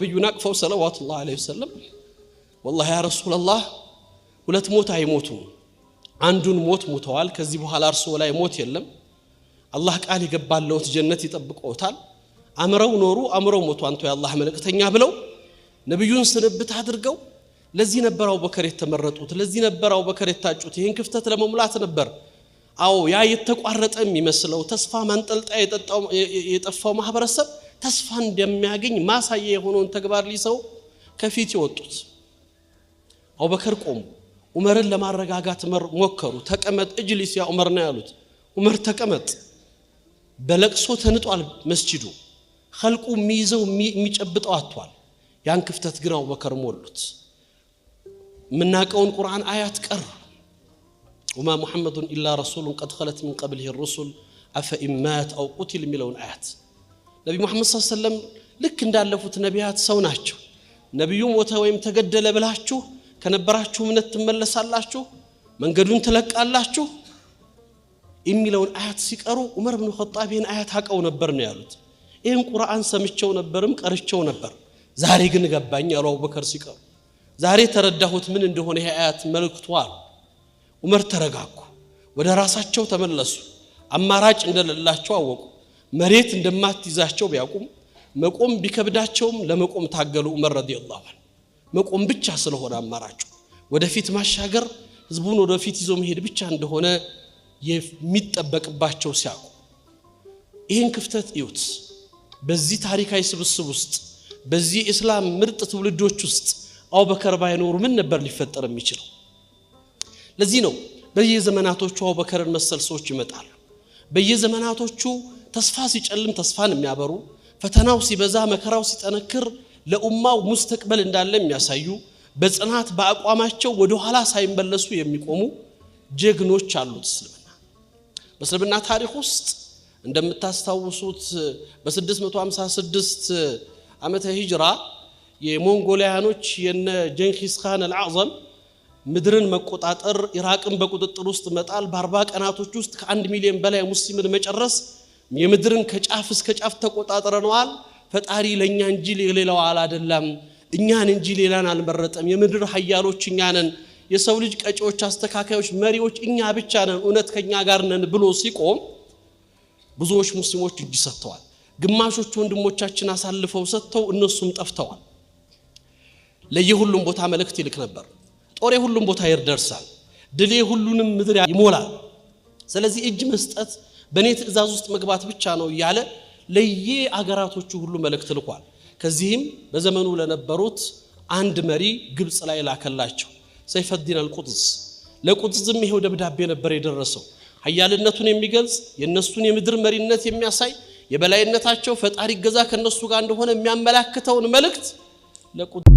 ነቢዩን አቅፈው صلوات الله عليه وسلم والله يا رسول الله ሁለት ሞት አይሞቱም፣ አንዱን ሞት ሞተዋል። ከዚህ በኋላ እርስዎ ላይ ሞት የለም። አላህ ቃል የገባለዎት ጀነት ይጠብቅዎታል። አምረው ኖሩ፣ አምረው ሞቱ፣ አንቱ የአላህ መልእክተኛ ብለው ነቢዩን ስንብት አድርገው። ለዚህ ነበር አቡበከር የተመረጡት፣ ለዚህ ነበር አቡበከር የታጩት። ይህን ክፍተት ለመሙላት ነበር። አዎ፣ ያ የተቋረጠ የሚመስለው ተስፋ ማንጠልጣያ የጠፋው ማህበረሰብ ተስፋ እንደሚያገኝ ማሳያ የሆነውን ተግባር ሊሰው ከፊት የወጡት አቡበከር ቆሙ። ዑመርን ለማረጋጋት ሞከሩ። ተቀመጥ፣ اجلس يا عمر ነው ያሉት። ዑመር ተቀመጥ። በለቅሶ ተንጧል መስጂዱ። ኸልቁ የሚይዘው የሚጨብጠው አጥቷል። ያን ክፍተት ግን አቡበከር ሞሉት። የምናውቀውን ቁርአን አያት ቀሩ። وما محمد إلا رسول قد خلت من قبله الرسل أفإن مات أو قتل የሚለውን አያት። ነቢ ሙሐመድ ስ ሰለም ልክ እንዳለፉት ነቢያት ሰው ናቸው። ነቢዩ ሞተ ወይም ተገደለ ብላችሁ ከነበራችሁ እምነት ትመለሳላችሁ፣ መንገዱን ትለቃላችሁ የሚለውን አያት ሲቀሩ ዑመር ብን ኸጣብ ይህን አያት አውቀው ነበር ነው ያሉት። ይህን ቁርአን ሰምቸው ነበርም ቀርቸው ነበር፣ ዛሬ ግን ገባኝ አሉ አቡበከር ሲቀሩ። ዛሬ ተረዳሁት ምን እንደሆነ ይሄ አያት መልእክቱ አሉ። ዑመር ተረጋጉ፣ ወደ ራሳቸው ተመለሱ። አማራጭ እንደሌላቸው አወቁ። መሬት እንደማትይዛቸው ቢያውቁም፣ መቆም ቢከብዳቸውም ለመቆም ታገሉ። ዑመር رضي الله عنه መቆም ብቻ ስለሆነ አማራጩ ወደፊት ማሻገር፣ ህዝቡን ወደፊት ይዞ መሄድ ብቻ እንደሆነ የሚጠበቅባቸው ሲያውቁ ይህን ክፍተት እዩት። በዚህ ታሪካዊ ስብስብ ውስጥ፣ በዚህ እስላም ምርጥ ትውልዶች ውስጥ አቡበከር ባይኖሩ ምን ነበር ሊፈጠር የሚችለው? ለዚህ ነው በየዘመናቶቹ አቡበከርን መሰል ሰዎች ይመጣሉ። በየዘመናቶቹ ተስፋ ሲጨልም ተስፋን የሚያበሩ፣ ፈተናው ሲበዛ መከራው ሲጠነክር ለኡማው مستقبل እንዳለ የሚያሳዩ፣ በጽናት በአቋማቸው ወደ ኋላ ሳይመለሱ የሚቆሙ ጀግኖች አሉት እስልምና። በእስልምና ታሪክ ውስጥ እንደምታስታውሱት በ656 ዓመተ ሂጅራ የሞንጎሊያኖች የነ ጀንኪስ ካን الأعظم ምድርን መቆጣጠር፣ ኢራቅን በቁጥጥር ውስጥ መጣል፣ በ40 ቀናቶች ውስጥ ከ1 ሚሊዮን በላይ ሙስሊምን መጨረስ፣ የምድርን ከጫፍ እስከ ጫፍ ተቆጣጥረነዋል። ፈጣሪ ለእኛ እንጂ ለሌላው አላደላም፣ እኛን እንጂ ሌላን አልመረጠም። የምድር ሀያሎች እኛ ነን፣ የሰው ልጅ ቀጪዎች፣ አስተካካዮች፣ መሪዎች እኛ ብቻ ነን፣ እውነት ከእኛ ጋር ነን ብሎ ሲቆም ብዙዎች ሙስሊሞች እጅ ሰጥተዋል። ግማሾቹ ወንድሞቻችን አሳልፈው ሰጥተው እነሱም ጠፍተዋል። ለየሁሉም ቦታ መልእክት ይልክ ነበር። ጦሬ ሁሉም ቦታ ይደርሳል፣ ድሌ ሁሉንም ምድር ይሞላል። ስለዚህ እጅ መስጠት በእኔ ትእዛዝ ውስጥ መግባት ብቻ ነው እያለ ለየ አገራቶቹ ሁሉ መልእክት ልኳል። ከዚህም በዘመኑ ለነበሩት አንድ መሪ ግብፅ ላይ ላከላቸው፣ ሰይፈዲን አልቁጥዝ። ለቁጥዝም ይሄው ደብዳቤ ነበር የደረሰው። ሀያልነቱን የሚገልጽ፣ የእነሱን የምድር መሪነት የሚያሳይ፣ የበላይነታቸው ፈጣሪ ገዛ ከእነሱ ጋር እንደሆነ የሚያመላክተውን መልእክት ለቁጥዝ